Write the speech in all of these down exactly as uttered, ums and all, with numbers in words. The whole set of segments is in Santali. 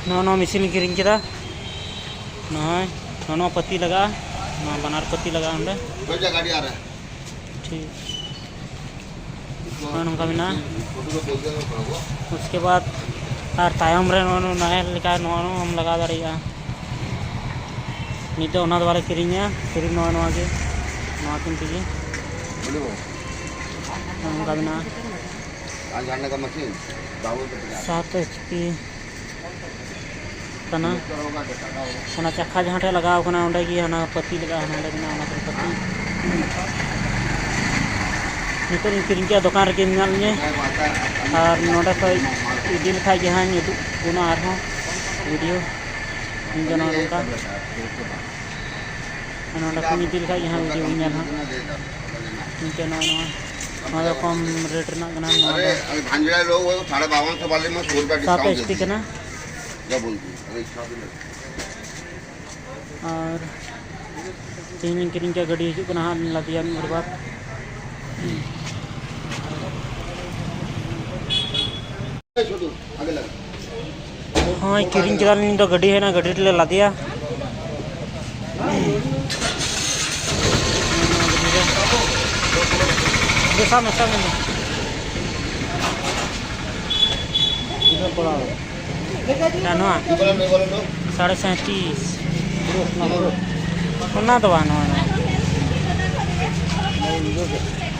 ᱱᱚᱣᱟ, ᱱᱚᱣᱟ ᱢᱮᱥᱤᱱ ᱤᱧ ᱠᱤᱨᱤᱧ ᱠᱮᱫᱟ᱾ ᱱᱚᱜᱼᱚᱭ, ᱱᱚᱣᱟ, ᱱᱚᱣᱟ ᱯᱟᱹᱛᱤ ᱞᱟᱜᱟᱜᱼᱟ, ᱱᱚᱣᱟ ᱵᱟᱱᱟᱨ ᱯᱟᱹᱛᱤ ᱞᱟᱜᱟᱜᱼᱟ ᱚᱸᱰᱮ᱾ ᱴᱷᱤᱠ᱾ ᱱᱚᱜᱼᱚᱭ ᱱᱚᱝᱠᱟ ᱢᱮᱱᱟᱜᱼᱟ᱾ ᱩᱥᱠᱮ ᱵᱟᱫ ᱟᱨ ᱛᱟᱭᱚᱢ ᱨᱮ ᱱᱚᱜᱼᱚ ᱱᱚᱣᱟ ᱱᱟᱦᱮᱞ ᱞᱮᱠᱟ ᱱᱚᱣᱟ ᱦᱚᱸᱢ ᱞᱟᱜᱟᱣ ᱫᱟᱲᱮᱭᱟᱜᱼᱟ᱾ ᱱᱤᱛᱚᱜ ᱚᱱᱟ ᱫᱚ ᱵᱟᱞᱮ ᱠᱤᱨᱤᱧᱟ, ᱠᱤᱨᱤᱧ ᱱᱚᱣᱟ, ᱱᱚᱣᱟ ᱜᱮ, ᱱᱚᱣᱟ ᱠᱤᱱ ᱛᱮᱜᱮ᱾ ᱱᱚᱜᱼᱚ ᱱᱚᱝᱠᱟ ᱢᱮᱱᱟᱜᱼᱟ᱾ ᱥᱟᱛ ᱮᱭᱤᱪ ᱯᱤ ᱠᱟᱱᱟ᱾ ᱚᱱᱟ ᱪᱟᱠᱷᱟ ᱡᱟᱦᱟᱸ ᱴᱷᱮᱡ ᱞᱟᱜᱟᱣ ᱠᱟᱱᱟ, ᱚᱸᱰᱮ ᱜᱮ ᱦᱟᱱᱟ ᱯᱟᱹᱛᱤ ᱞᱟᱜᱟᱜᱼᱟ, ᱦᱟᱱᱟ ᱚᱸᱰᱮ ᱢᱮᱱᱟᱜᱼᱟ, ᱚᱱᱟ ᱠᱚᱨᱮ ᱯᱟᱹᱛᱤ᱾ ᱱᱤᱛᱚᱜ ᱤᱧ ᱠᱤᱨᱤᱧ ᱠᱮᱜᱼᱟ, ᱫᱚᱠᱟᱱ ᱨᱮᱜᱮ ᱢᱮᱱᱟᱜ ᱞᱤᱧᱟᱹ᱾ ᱟᱨ ᱱᱚᱸᱰᱮ ᱠᱷᱚᱡ ᱤᱫᱤ ᱞᱮᱠᱷᱟᱡ ᱜᱮ ᱦᱟᱸᱜ ᱤᱧ ᱩᱫᱩᱜ ᱵᱚᱱᱟ ᱟᱨᱦᱚᱸ ᱵᱷᱤᱰᱤᱭᱳ᱾ ᱤᱧ ᱫᱚ ᱱᱚᱜᱼᱚ ᱱᱚᱝᱠᱟ᱾ ᱱᱚᱸᱰᱮ ᱠᱷᱚᱱ ᱤᱫᱤ ᱞᱮᱠᱷᱟᱡ ᱜᱮ ᱦᱟᱸᱜ ᱵᱷᱤᱰᱤᱭᱳ ᱵᱚᱱ ᱧᱮᱞ ᱦᱟᱸᱜ᱾ ᱢᱤᱫᱴᱮᱱ ᱱᱚᱜᱼᱚᱭ ᱱᱚᱣᱟ, ᱱᱚᱣᱟ ᱫᱚ ᱠᱚᱢ ᱨᱮᱴ ᱨᱮᱱᱟᱜ ᱠᱟᱱᱟ, ᱱᱚᱣᱟ ᱫᱚ ᱥᱟᱛ ᱮᱭᱤᱪ ᱯᱤ ᱠᱟᱱᱟ᱾ ᱟᱨ ᱛᱮᱦᱮᱧ ᱞᱤᱧ ᱠᱤᱨᱤᱧ ᱠᱮᱫ ᱜᱟᱹᱰᱤ ᱦᱤᱡᱩᱜ ᱠᱟᱱᱟ ᱦᱟᱸᱜ, ᱞᱤᱧ ᱞᱟᱫᱮᱭᱟ ᱢᱤᱫ ᱜᱷᱟᱹᱲᱤ ᱵᱟᱫᱽ᱾ ᱦᱳᱭ, ᱠᱤᱨᱤᱧ ᱠᱮᱫᱟᱞᱤᱧ ᱫᱚ ᱜᱟᱹᱰᱤ ᱦᱮᱡ ᱮᱱᱟ, ᱜᱟᱹᱰᱤ ᱨᱮᱞᱮ ᱞᱟᱫᱮᱭᱟ᱾ ᱫᱮ, ᱥᱟᱵ ᱢᱮ, ᱥᱟᱵ ᱢᱮ᱾ ᱚᱱᱟ ᱱᱚᱣᱟ ᱥᱟᱲᱮ ᱥᱟᱸᱭᱛᱨᱤᱥ᱾ ᱚᱱᱟ ᱫᱚ ᱵᱟᱝ, ᱱᱚᱣᱟ, ᱱᱚᱣᱟ᱾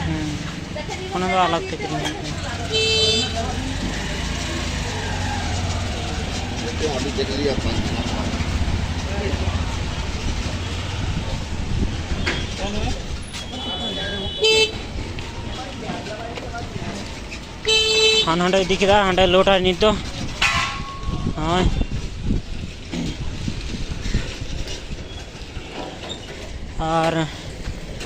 ᱦᱩᱸ᱾ ᱚᱱᱟ ᱫᱚ ᱟᱞᱟᱜᱽ ᱛᱮ ᱠᱤᱨᱤᱧ ᱦᱩᱭᱩᱜ ᱠᱟᱱᱟ᱾ ᱦᱟᱱ ᱦᱟᱸᱰᱮ ᱤᱫᱤ ᱠᱮᱫᱟ, ᱦᱟᱸᱰᱮ ᱞᱳᱰ ᱟᱭ ᱱᱤᱛ ᱫᱚ᱾ ᱱᱚᱜᱼᱚᱭ᱾ ᱟᱨ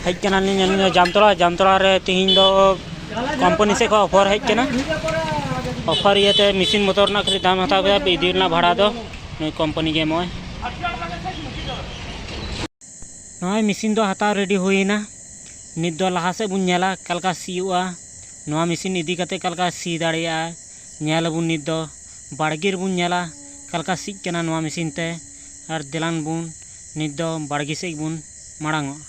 ᱦᱮᱡ ᱠᱟᱱᱟᱞᱤᱧ ᱟᱹᱞᱤᱧ ᱫᱚ ᱡᱟᱢᱛᱚᱲᱟ᱾ ᱡᱟᱢᱛᱚᱲᱟ ᱨᱮ ᱛᱤᱦᱤᱧ ᱫᱚ ᱠᱳᱢᱯᱟᱱᱤ ᱥᱮᱫ ᱠᱷᱚᱱ ᱚᱯᱷᱟᱨ ᱦᱮᱡ ᱠᱟᱱᱟ᱾ ᱚᱯᱷᱟᱨ ᱤᱭᱟᱹᱛᱮ ᱢᱮᱥᱤᱱ ᱢᱚᱛᱚᱨ ᱨᱮᱱᱟᱜ ᱠᱷᱟᱹᱞᱤ ᱫᱟᱢ ᱦᱟᱛᱟᱣ ᱠᱮᱫᱟ, ᱤᱫᱤ ᱨᱮᱱᱟᱜ ᱵᱷᱟᱲᱟ ᱫᱚ ᱱᱩᱭ ᱠᱳᱢᱯᱟᱱᱤ ᱜᱮ ᱮᱢᱚᱜᱼᱟᱭ᱾ ᱱᱚᱜᱼᱚᱭ ᱢᱮᱥᱤᱱ ᱫᱚ ᱦᱟᱛᱟᱣ ᱨᱮᱰᱤ ᱦᱩᱭᱮᱱᱟ᱾ ᱱᱤᱛ ᱫᱚ ᱞᱟᱦᱟ ᱥᱮᱫ ᱵᱚᱱ ᱧᱮᱞᱟ ᱚᱠᱟ ᱞᱮᱠᱟ ᱥᱤᱭᱳᱜᱼᱟ᱾ ᱱᱚᱣᱟ ᱢᱮᱥᱤᱱ ᱤᱫᱤ ᱠᱟᱛᱮ ᱚᱠᱟ ᱞᱮᱠᱟ ᱥᱤ ᱫᱟᱲᱮᱭᱟᱜᱼᱟ, ᱧᱮᱞ ᱟᱵᱚᱱ᱾ ᱱᱤᱛ ᱫᱚ ᱵᱟᱲᱜᱮ ᱨᱮᱵᱚᱱ ᱧᱮᱞᱟ᱾ ᱚᱠᱟ ᱞᱮᱠᱟ ᱥᱤᱜ ᱠᱟᱱᱟ ᱱᱚᱣᱟ ᱢᱮᱥᱤᱱ ᱛᱮ᱾ ᱟᱨ ᱫᱮᱞᱟᱱ ᱵᱚᱱ ᱱᱤᱛ ᱫᱚ ᱵᱟᱲᱜᱮ ᱥᱮᱫ ᱵᱚᱱ ᱢᱟᱲᱟᱝᱚᱜᱼᱟ᱾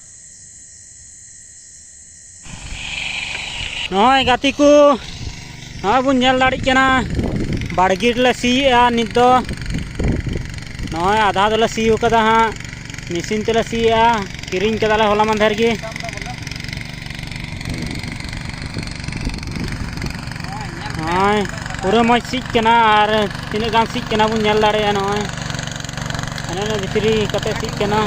ᱱᱚᱜᱼᱚᱭ ᱜᱟᱛᱮ ᱠᱚ, ᱱᱚᱜᱼᱚᱭ ᱵᱚᱱ ᱧᱮᱞ ᱫᱟᱲᱮᱭᱟᱜ ᱠᱟᱱᱟ, ᱵᱟᱲᱜᱮ ᱨᱮᱞᱮ ᱥᱤᱭᱮᱜᱼᱟ ᱱᱤᱛ ᱫᱚ᱾ ᱱᱚᱜᱼᱚᱭ ᱟᱫᱷᱟ ᱫᱚᱞᱮ ᱥᱤ ᱠᱟᱫᱟ ᱦᱟᱸᱜ, ᱢᱮᱥᱤᱱ ᱛᱮᱞᱮ ᱥᱤᱭᱮᱜᱼᱟ, ᱠᱤᱨᱤᱧ ᱠᱟᱫᱟᱞᱮ ᱦᱚᱞᱟ ᱢᱟᱫᱷᱮᱨ ᱜᱮ᱾ ᱱᱚᱜᱼᱚᱭ ᱯᱩᱨᱟᱹ ᱢᱚᱡᱽ ᱥᱤᱜ ᱠᱟᱱᱟ, ᱟᱨ ᱛᱤᱱᱟᱹᱜ ᱜᱟᱱ ᱥᱤᱜ ᱠᱟᱱᱟ ᱵᱚᱱ ᱧᱮᱞ ᱫᱟᱲᱮᱭᱟᱜᱼᱟ᱾ ᱱᱚᱜᱼᱚᱭ ᱦᱟᱱᱟ ᱱᱚᱣᱟ ᱵᱷᱤᱛᱨᱤ ᱠᱟᱛᱮ ᱥᱤᱜ ᱠᱟᱱᱟ᱾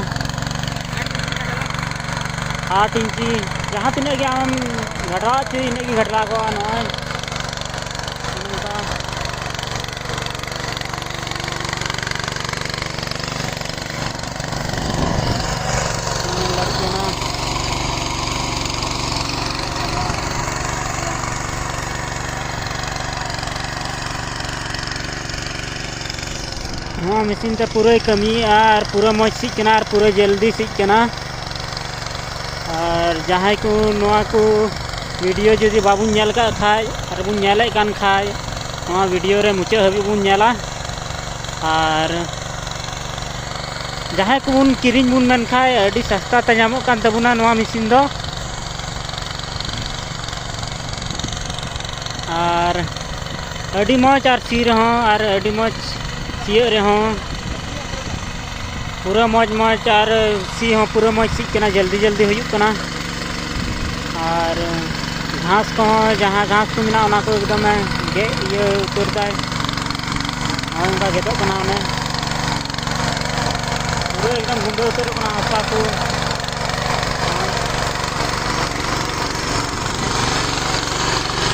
ᱟᱴ ᱤᱧᱪᱤ, ᱡᱟᱦᱟᱸ ᱛᱤᱱᱟᱹᱜ ᱜᱮ ᱟᱢᱮᱢ ᱜᱷᱟᱰᱨᱟᱣ ᱦᱚᱪᱚᱭ, ᱤᱱᱟᱹᱜ ᱜᱮ ᱜᱷᱟᱰᱨᱟᱣ ᱠᱚᱜᱼᱟ᱾ ᱱᱚᱜᱼᱚᱭ ᱱᱚᱝᱠᱟ᱾ ᱧᱮᱞ ᱫᱟᱲᱮᱭᱟᱜ ᱠᱟᱱᱟ᱾ ᱱᱚᱣᱟ ᱢᱮᱥᱤᱱ ᱛᱮ ᱯᱩᱨᱟᱹᱭ ᱠᱟᱹᱢᱤᱭᱮᱫᱼᱟ ᱟᱨ ᱯᱩᱨᱟᱹ ᱢᱚᱡᱽ ᱥᱤᱜ ᱠᱟᱱᱟ ᱟᱨ ᱯᱩᱨᱟᱹ ᱡᱚᱞᱫᱤ ᱥᱤᱜ ᱠᱟᱱᱟ᱾ ᱟᱨ ᱡᱟᱦᱟᱸᱭ ᱠᱚ ᱱᱚᱣᱟ ᱠᱚ ᱵᱷᱤᱰᱤᱭᱳ ᱡᱩᱫᱤ ᱵᱟᱵᱚᱱ ᱧᱮᱞ ᱠᱟᱜ ᱠᱷᱟᱡ ᱟᱨ ᱵᱚᱱ ᱧᱮᱞᱮᱫ ᱠᱟᱱ ᱠᱷᱟᱡ, ᱱᱚᱣᱟ ᱵᱷᱤᱰᱤᱭᱳ ᱨᱮ ᱢᱩᱪᱟᱹᱫ ᱦᱟᱹᱵᱤᱡ ᱵᱚᱱ ᱧᱮᱞᱟ᱾ ᱟᱨ ᱡᱟᱦᱟᱸᱭ ᱠᱚᱵᱚᱱ ᱠᱤᱨᱤᱧ ᱵᱚᱱ ᱢᱮᱱ ᱠᱷᱟᱡ, ᱟᱹᱰᱤ ᱥᱟᱥᱛᱟ ᱛᱮ ᱧᱟᱢᱚᱜ ᱠᱟᱱ ᱛᱟᱵᱚᱱᱟ ᱱᱚᱣᱟ ᱢᱮᱥᱤᱱ ᱫᱚ᱾ ᱟᱨ ᱟᱹᱰᱤ ᱢᱚᱡᱽ, ᱟᱨ ᱥᱤ ᱨᱮᱦᱚᱸ ᱟᱨ ᱟᱹᱰᱤ ᱢᱚᱡᱽ ᱥᱤᱭᱳᱜ ᱨᱮᱦᱚᱸ ᱯᱩᱨᱟᱹ ᱢᱚᱡᱽ ᱢᱚᱡᱽ, ᱟᱨ ᱥᱤ ᱦᱚᱸ ᱯᱩᱨᱟᱹ ᱢᱚᱡᱽ ᱥᱤᱜ ᱠᱟᱱᱟ, ᱡᱚᱞᱫᱤ ᱡᱚᱞᱫᱤ ᱦᱩᱭᱩᱜ ᱠᱟᱱᱟ᱾ ᱟᱨ ᱜᱷᱟᱥ ᱠᱚᱦᱚᱸ, ᱡᱟᱦᱟᱸ ᱜᱷᱟᱥ ᱠᱚ ᱢᱮᱱᱟᱜᱼᱟ, ᱚᱱᱟ ᱠᱚ ᱮᱠᱫᱚᱢᱮ ᱜᱮᱫ ᱤᱭᱟᱹ ᱩᱛᱟᱹᱨ ᱫᱟᱭ᱾ ᱱᱚᱜᱼᱚᱭ ᱱᱚᱝᱠᱟ ᱜᱮᱫᱚᱜ ᱠᱟᱱᱟ, ᱚᱱᱮ ᱯᱩᱨᱟᱹ ᱮᱠᱫᱚᱢ ᱜᱩᱸᱰᱟᱹ ᱩᱛᱟᱹᱨᱚᱜ ᱠᱟᱱᱟ ᱦᱟᱥᱟ ᱠᱚ᱾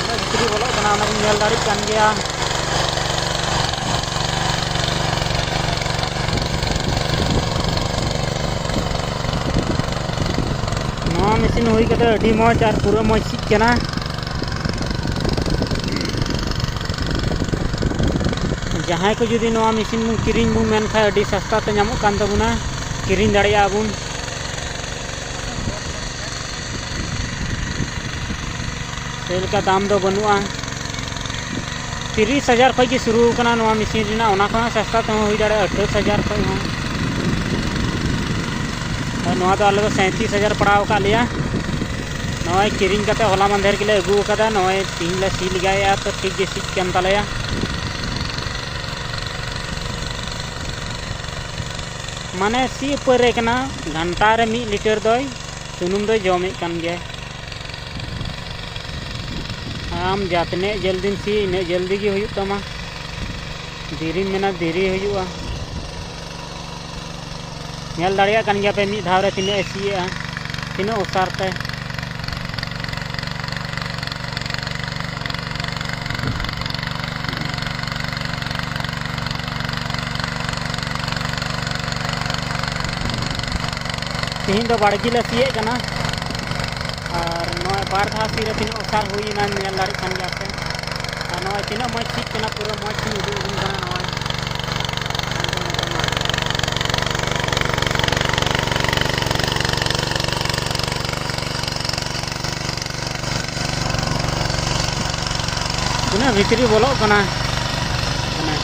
ᱚᱱᱟ ᱵᱷᱤᱛᱨᱤ ᱵᱚᱞᱚᱜ ᱠᱟᱱᱟ, ᱚᱱᱟ ᱵᱚᱱ ᱧᱮᱞ ᱫᱟᱲᱮᱭᱟᱜ ᱠᱟᱱ ᱜᱮᱭᱟ᱾ ᱱᱚᱣᱟ ᱢᱮᱥᱤᱱ ᱦᱩᱭ ᱠᱟᱛᱮ ᱟᱹᱰᱤ ᱢᱚᱡᱽ ᱟᱨ ᱯᱩᱨᱟᱹ ᱢᱚᱡᱽ ᱥᱤᱜ ᱠᱟᱱᱟ᱾ ᱡᱟᱦᱟᱸᱭ ᱠᱚ ᱡᱩᱫᱤ ᱱᱚᱣᱟ ᱢᱮᱥᱤᱱ ᱵᱚᱱ ᱠᱤᱨᱤᱧ ᱵᱚᱱ ᱢᱮᱱ ᱠᱷᱟᱡ, ᱟᱹᱰᱤ ᱥᱟᱥᱛᱟ ᱛᱮ ᱧᱟᱢᱚᱜ ᱠᱟᱱ ᱛᱟᱵᱚᱱᱟ, ᱠᱤᱨᱤᱧ ᱫᱟᱲᱮᱭᱟᱜᱼᱟ ᱵᱚᱱ᱾ ᱥᱮ ᱞᱮᱠᱟ ᱫᱟᱢ ᱫᱚ ᱵᱟᱹᱱᱩᱜᱼᱟ᱾ ᱛᱤᱨᱤᱥ ᱦᱟᱡᱟᱨ ᱠᱷᱚᱱ ᱜᱮ ᱥᱩᱨᱩ ᱟᱠᱟᱱᱟ ᱱᱚᱣᱟ ᱢᱮᱥᱤᱱ ᱨᱮᱱᱟᱜ, ᱚᱱᱟ ᱠᱷᱚᱱ ᱦᱚᱸ ᱥᱚᱥᱛᱟ ᱛᱮᱦᱚᱸ ᱦᱩᱭ ᱫᱟᱲᱮᱭᱟᱜᱼᱟ, ᱟᱴᱷᱟᱥ ᱦᱟᱡᱟᱨ ᱠᱷᱚᱱ ᱦᱚᱸ᱾ ᱟᱨ ᱱᱚᱣᱟ ᱫᱚ ᱟᱞᱮ ᱫᱚ ᱥᱟᱸᱭᱛᱨᱤᱥ ᱦᱟᱡᱟᱨ ᱯᱟᱲᱟᱣ ᱟᱠᱟᱫ ᱞᱮᱭᱟ᱾ ᱱᱚᱜᱼᱚᱭ ᱠᱤᱨᱤᱧ ᱠᱟᱛᱮ ᱦᱚᱞᱟ ᱢᱟᱫᱷᱮᱨ ᱜᱮᱞᱮ ᱟᱹᱜᱩ ᱟᱠᱟᱫᱟ, ᱱᱚᱜᱼᱚᱭ ᱛᱤᱦᱤᱧ ᱞᱮ ᱥᱤ ᱞᱮᱜᱟᱭᱮᱫᱼᱟ, ᱛᱚ ᱴᱷᱤᱠ ᱜᱮ ᱥᱤᱜ ᱠᱟᱱ ᱛᱟᱞᱮᱭᱟ᱾ ᱢᱟᱱᱮ ᱥᱤ ᱩᱯᱟᱹᱨ ᱨᱮ ᱠᱟᱱᱟ, ᱜᱷᱟᱱᱴᱟ ᱨᱮ ᱢᱤᱫ ᱞᱤᱴᱟᱨ ᱫᱚᱭ ᱥᱩᱱᱩᱢ ᱫᱚᱭ ᱡᱚᱢᱮᱫ ᱠᱟᱱ ᱜᱮᱭᱟᱭ᱾ ᱟᱢ ᱡᱟᱦᱟᱸ ᱛᱤᱱᱟᱹᱜ ᱡᱚᱞᱫᱤᱢ ᱥᱤ, ᱤᱱᱟᱹᱜ ᱡᱚᱞᱫᱤ ᱜᱮ ᱦᱩᱭᱩᱜ ᱛᱟᱢᱟ᱾ ᱫᱮᱨᱤᱢ ᱢᱮᱱᱟ, ᱫᱮᱨᱤ ᱦᱩᱭᱩᱜᱼᱟ᱾ ᱧᱮᱞ ᱫᱟᱲᱮᱭᱟᱜ ᱠᱟᱱ ᱜᱮᱭᱟ ᱯᱮ, ᱢᱤᱫ ᱫᱷᱟᱣ ᱨᱮ ᱛᱤᱱᱟᱹᱜ ᱮ ᱥᱤᱭᱮᱜᱼᱟ, ᱛᱤᱱᱟᱹᱜ ᱚᱥᱟᱨ ᱛᱮ᱾ ᱛᱮᱦᱮᱧ ᱫᱚ ᱵᱟᱲᱜᱮ ᱞᱮ ᱥᱤᱭᱮᱫ ᱠᱟᱱᱟ, ᱟᱨ ᱱᱚᱜᱼᱚᱭ ᱵᱟᱨ ᱫᱷᱟᱣ ᱥᱤ ᱨᱮ ᱛᱤᱱᱟᱹᱜ ᱚᱥᱟᱨ ᱦᱩᱭᱮᱱᱟ, ᱧᱮᱞ ᱫᱟᱲᱮᱭᱟᱜ ᱠᱟᱱ ᱜᱮᱭᱟ ᱯᱮ᱾ ᱟᱨ ᱱᱚᱜᱼᱚᱭ ᱛᱤᱱᱟᱹᱜ ᱢᱚᱡᱽ ᱥᱤᱜ ᱠᱟᱱᱟ, ᱯᱩᱨᱟᱹ ᱢᱚᱡᱽ ᱜᱮ ᱩᱫᱩᱜ ᱟᱵᱚᱱ ᱠᱟᱱᱟ ᱱᱚᱜᱼᱚᱭ᱾ ᱛᱤᱱᱟᱹᱜ ᱵᱷᱤᱛᱨᱤ ᱵᱚᱞᱚᱜ ᱠᱟᱱᱟ᱾ ᱢᱟᱱᱮ